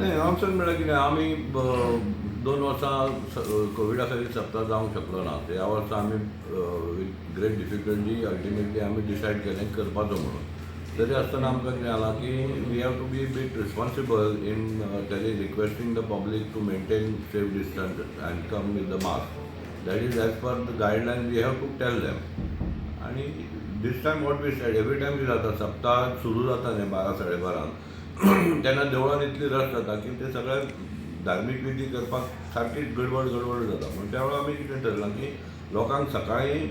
नाही, ऑप्शन म्हळ्यार कितें, आमी 2 वर्सां कोविडा खातीर सप्ता जावंक शकलो ना. ह्या वर्सा आमी विथ ग्रेट डिफिकल्टी अल्टिमेटली आमी डिसायड केलें करपाचो म्हणून. तरी आसतना आमकां कितें जालां की we have to be bit responsible in telling, requesting the public to maintain safe distance and come with the mask. That is as per the guideline we have to tell them. आणि this time what we said, every time कितें जाता, सप्ताह सुरू जाता न्ही 12, 12:30 तेन्ना देवळान इतली रश जाता की ते सगळे धार्मीक विधी करपाक सारकी गडबड गडबड जाता. म्हण त्या वेळार आमी कितें ठरलां की लोकांक सकाळीं,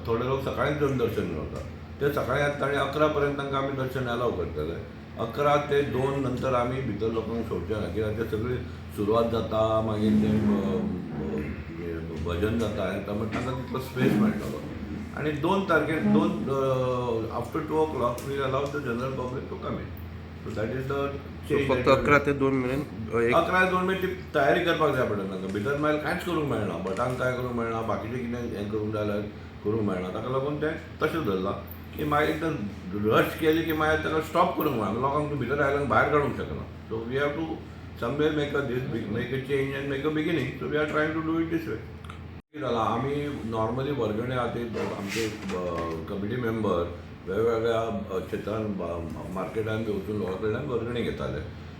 थोडे लोक सकाळींच येवन दर्शन मेळटा, ते सकाळीं येता आनी 11 पर्यंत तांकां आमी दर्शन अलाव करतले. 11 ते 2 नंतर आमी भितर लोकांक सोडचे ना, कित्याक ते सगळी सुरवात जाता, मागीर ते भजन जाता, हें जाता, म्हण तांकां तितलो स्पेस मेळटलो. आनी 2 तारखेर 2, after 2 o'clock we allow the general public to come in. So that is the change. फक्त 11 ते 2 मेरेन एक 11 ते 2 मेरेन ती तयारी करपाक जाय पडटा तांकां. भितर मागीर कांयच करूंक मेळना, भटांक कांय करूंक मेळना, बाकीचें कितें हें करूंक जाय जाल्यार करूंक मेळना. ताका लागून तें तशें धरलां की मागीर एकदां रश केली की मागीर ताका स्टॉप करूंक मेळना. लोकांक तूं भितर आयल्यार भायर काडूंक शकना. So we have to somewhere make a change and make a beginning. So we are trying to do it this way. कितें जालां, आमी नॉर्मली वर्गणे खातीर आमचे कमिटी मेंबर वेगवेगळ्या क्षेत्रान, मार्केटान बी वचून लोकां कडल्यान वर्गणी घेताले.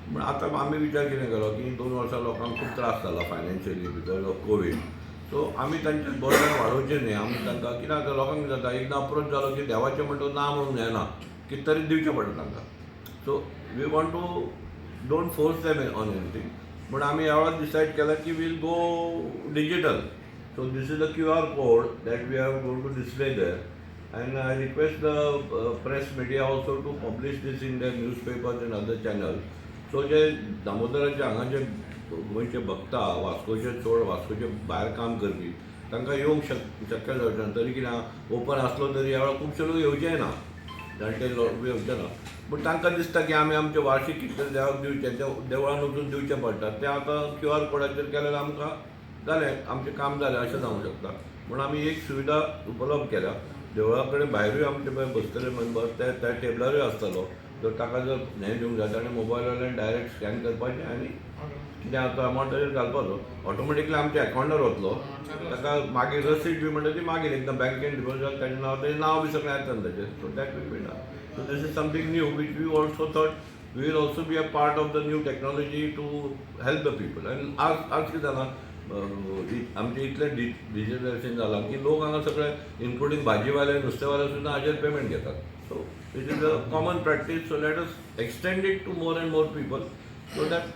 पूण आतां आमी विचार कितें केलो की 2 वर्सां लोकांक खूब त्रास जाला financially because of Covid. So आमी तांचें बर्डन वाडोवचें न्ही. आमी तांकां कितें, आतां लोकांक कितें जाता, एकदां अप्रोच जालो की देवाचें म्हणटकच ना म्हणून येना, कितें तरी दिवचें पडटा तांकां. So we want to don't force them on anything. पूण आमी ह्या वेळार डिसायड केलां की we'll go digital. So this is the QR code that we are going to display there, and I request the press media also to publish this in their newspapers and other channels. So जे दामोदराचे हांगा जे गोंयचे भक्ता, वास्कोचे चड, वास्कोचे भायर काम करपी, तांकां येवंक शक्य जावचें ना. तरी कितें, ओपन आसलो तरी ह्या वेळार खुबशे लोक येवचे ना, जाणटे लोक येवचे ना. पूण तांकां दिसता की आमी आमचें वार्षीक कितें तरी देवाक दिवचें, तें देवळान वचून दिवचें पडटा. तें आतां क्यू आर कोडाचेर केल्यार आमकां जालें, आमचें काम जालें अशें जावंक शकता. म्हूण आमी एक सुविधा उपलब्ध केल्या. देवळा कडेन भायरूय आमचे पळय बसतले मेंबर, ते त्या टेबलारूय आसतलो. जर ताका जर हें दिवंक जाय, ताणें मोबायला डायरेक्ट स्कॅन करपाचें आनी कितें आसा तो अमावंट ताजेर घालपाचो, ऑटोमॅटिकली आमच्या अकावंटार वतलो. ताका मागीर रसीद बी म्हणटा ती मागीर एकदां बँकेन डिपॉजीट जाता, ताजें नांव, ताजें नांव बी सगळें येता न्हू ताजेर. So that will be done. So this is something new which we also thought we will also be a part of the new technology to help the people. आनी आज कितें जालां, आमचें इतलें डिजिटलायझेशन जालां की लोक हांगा सगळे, इन्क्लुडींग भाजीवाले, नुस्तेवाले सुद्दां हाजेर पेमेंट घेतात. So it is a common practice, so let us extend it to more and more people so that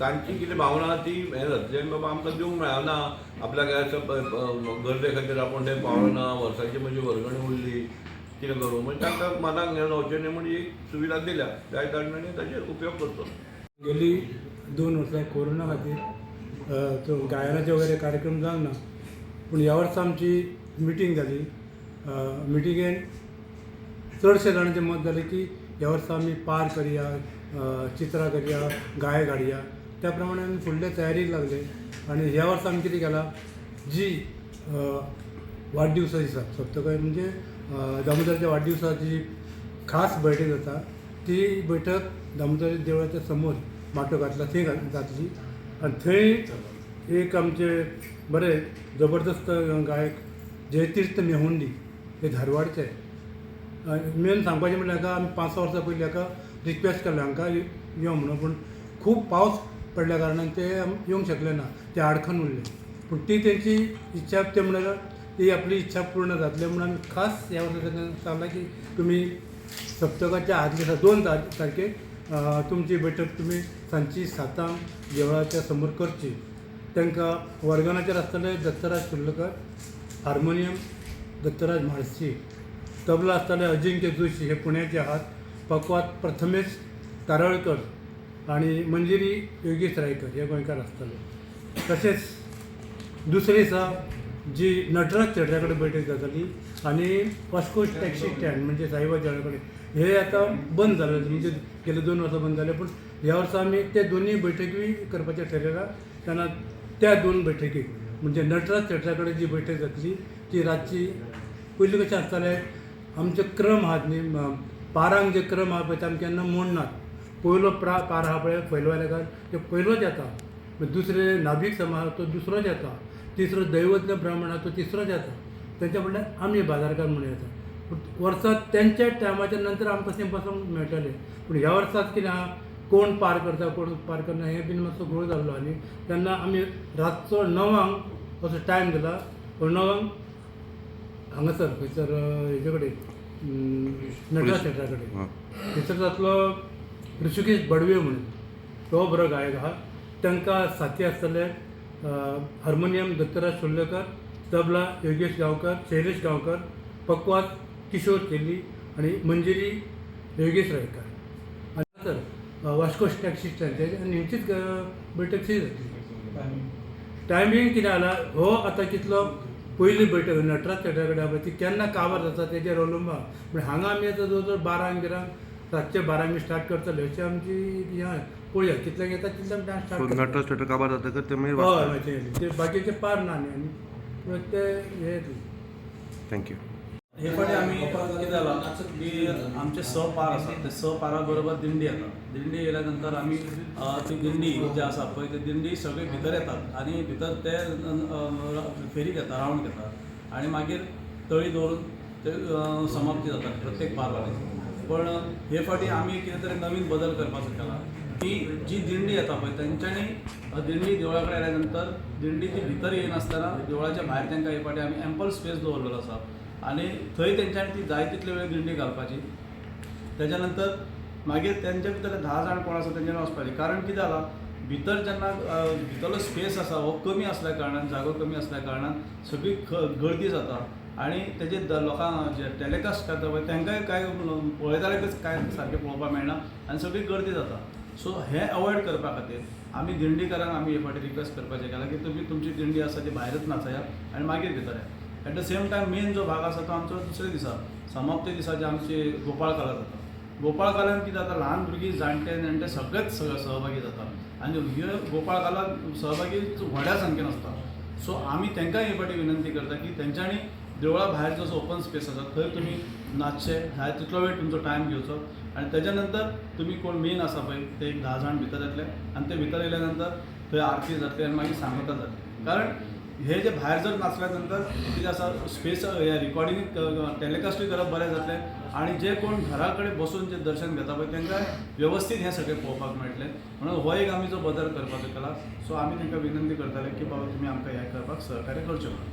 तांची कितें भावना आहा ती हें जातली आनी बाबा आमकां दिवंक मेळना, आपल्याक असो गरजे खातीर आपूण थंय पावना, वर्साची म्हजी वर्गणी उरली, कितें करूं, म्हणजे तांकां मनाक हें जावचें न्ही म्हूण एक सुविधा दिल्या. त्या कारणान ताचेर उपयोग करचो. गेली 2 वर्सां कोरोना खातीर तो गायनाचे वगैरे कार्यक्रम जावंक ना. पूण ह्या वर्सा आमची मिटींग जाली. मिटिंगेन चडशे जाणांचें मत जालें की ह्या वर्सा आमी पार करया, चित्रां करया, गाय घाडया. त्या प्रमाणे आमी फुडले तयारीक लागले आनी ह्या वर्सा आमी कितें केलां, जी वाडदिवसा दिसा सप्तकाय, म्हणजे दामोदराच्या वाडदिवसाची जी खास बैठक जाता, ती बैठक दामोदर देवळाच्या समोर माटो घातला थंय जातली. आनी थंय एक आमचे बरे जबरदस्त गायक जयतीर्थ मेहुंडी हे धारवाडचे. मेन सांगपाचें म्हणल्यार हाका आमी 5-6 वर्सां पयलीं हाका रिक्वेस्ट केल्लें हांकां यो म्हणून, पूण खूब पावस पडल्या कारणान ते येवंक शकले ना, ते आडखन उरले. पूण ती तेंची इच्छा, ते म्हणल्यार ती आपली इच्छा पूर्ण जातली म्हणून आमी खास ह्या वर्सा तांकां सांगलां की तुमी सप्तकाच्या आदल्या दिसा 2 तारखेक तुमची बैठक तुमी सांजची 7 देवळाच्या समोर करची. तांकां वर्गनाचेर आसतले दत्तराज सुर्लकर, हार्मोनियम दत्तराज म्हाळशी, तबला आसतले अजिंक्य जोशी, हे पुण्याचे आहात, पकवात प्रथमेश तारळकर आणि मंजिरी योगेश रायकर हे गोंयकार आसतले. तशेंच दुसरे दिसा जी नटराज थिएटरा कडेन बैठक जाताली आनी वास्को टॅक्सी स्टँड, म्हणजे साईबाबा देवळा कडेन, हे आतां बंद जालें, म्हणजे गेले 2 वर्सां बंद जालें. पूण ह्या वर्सा आमी ते दोनूय बैठकी करपाचें ठरयलां. तेन्ना त्या दोन बैठकी, म्हणजे नटराज थिएटरा कडेन जी बैठक जातली ती रातची. पयलीं कशें आसतालें, आमचे क्रम आहात न्ही, पारांक जे क्रम आहा पळय, ते आमी केन्ना मोडनात. पयलो पार आहा पळय फैलवालेकार ते पयलोच येता, मागीर दुसरे नाभिक समाज तो दुसरोच येता, तिसरो दैवज्ञ ब्राह्मण आहा तो तिसरोच येता, तेंच्या फुडल्यान आमी बाजारकार म्हणून येता. पूण वर्सा तेंच्या टायमाच्या नंतर आमकां थंय बसूंक मेळटालें. पूण ह्या वर्साक कितें आहा, कोण पार करता कोण पार करना हें बीन मातसो घोळ जाल्लो आनी तेन्ना आमी रातचो 9 असो टायम दिला. पूण 9 हांगासर खंयसर हेजे कडेन नटराज थिएटरा कडेन थंयसर जातलो ऋषिकेश बडवे म्हणून तो बरो गायक आहा. तांकां साथी आसतले हार्मोनियम दत्तराज सुर्लेकर, तबला योगेश गांवकर, शैलेश गांवकर, पकवाज किशोर केली आनी मंजिरी योगेश रायकर. आनी सर वास्को टॅक्सी स्टँड आनी हेंचीच बैठक थंय जातली. टायमींग कितें जाला हो आतां कितलो पयली बैठक नटराज थिएटरा कडेन आहा पळय ती केन्ना काबार जाता तेजेर अवलंबून आहा. पूण हांगा आमी आतां जवळ जवळ 12 रातचे 12 आमी स्टार्ट करतले अशी आमची हें आहा. पळोवया कितल्यांक येता तितल्यांक डान्स सो स्टार्ट करतले. नटराज थिएटर काबार जातकच ते मागीर हय वाजता. मातशें ते बाकीचे पार ना न्ही आनी पूण ते हे येतले. Thank you. हे फाटी आमी कितें जालां की आमचे स पार आसात, ते स पारा बरोबर दिंडी येता. दिंडी येयल्या नंतर आमी ती दिंडी जी आसा पळय ती दिंडी सगळी भितर येतात आनी भितर ते फेरी घेता, रावंड घेता आनी मागीर तळी दवरून ते समाप्ती जाता प्रत्येक पारवाली. पण हे फाटी आमी कितें तरी नवीन बदल करपाचो केला की जी दिंडी येता पळय तेंच्यांनी दिंडी देवळा कडेन आयल्या नंतर दिंडी ती भितर येयनासतना देवळाच्या भायर तांकां हे फाटी आमी एम्पल स्पेस दवरलेलो आसा आनी थंय तेंच्यांनी ती जाय तितले वेळ दिंडी घालपाची. तेच्या नंतर मागीर तेंच्या भितर 10 जाण कोण आसा तेंच्यांनी वचपाचें. कारण कितें जालां, भितर जेन्ना भितरलो स्पेस आसा हो कमी आसल्या कारणान, जागो कमी आसल्या कारणान सगळी गर्दी जाता आनी तेजे लोकांक जे टेलिकास्ट करता पळय तांकांय कांय पळयतालेकच कांय सारकें पळोवपाक मेळना आनी सगळी गर्दी जाता. सो हें अवॉयड करपा खातीर आमी दिंडीकारांक आमी हे फावटी रिक्वेस्ट करपाचें केलां की तुमी तुमची दिंडी आसा ती भायरच नाचयात आनी मागीर भितर येयात. At the same time main जो भाग आसा तो आमचो दुसऱ्या दिसा समाप्ती दिसा जे आमची गोपाळ कला जाता. गोपाळ कलान कितें जाता, ल्हान भुरगीं, जाणटे नेणटे सगळेच सहभागी जाता आनी ह्यो गोपाळ कला सहभागी व्हड्या संख्येन आसता. सो आमी तांकां हे फावटी विनंती करता की तेंच्यांनी देवळा भायर जसो ओपन स्पेस आसा थंय तुमी नाचचे, जाय तितलो वेळ तुमचो टायम घेवचो आनी तेच्या नंतर तुमी कोण मेन आसा पळय ते एक 10 जाण भितर येतले आनी ते भितर येयल्या नंतर थंय आरती जातली आनी मागीर सांगता जातली. कारण हे जे भायर जर नाचल्या नंतर कितें आसा स्पेस हे रिकॉर्डिंग टेलिकास्टूय करप बरें जातलें आनी जे कोण घरा कडेन बसून जे दर्शन घेता पळय तांकां वेवस्थीत हें सगळें पळोवपाक मेळटलें. म्हणून हो एक आमी जो बदल करपाचो केला. सो आमी तांकां विनंती करताले की बाबा तुमी आमकां हें करपाक सहकार्य करचें म्हणून.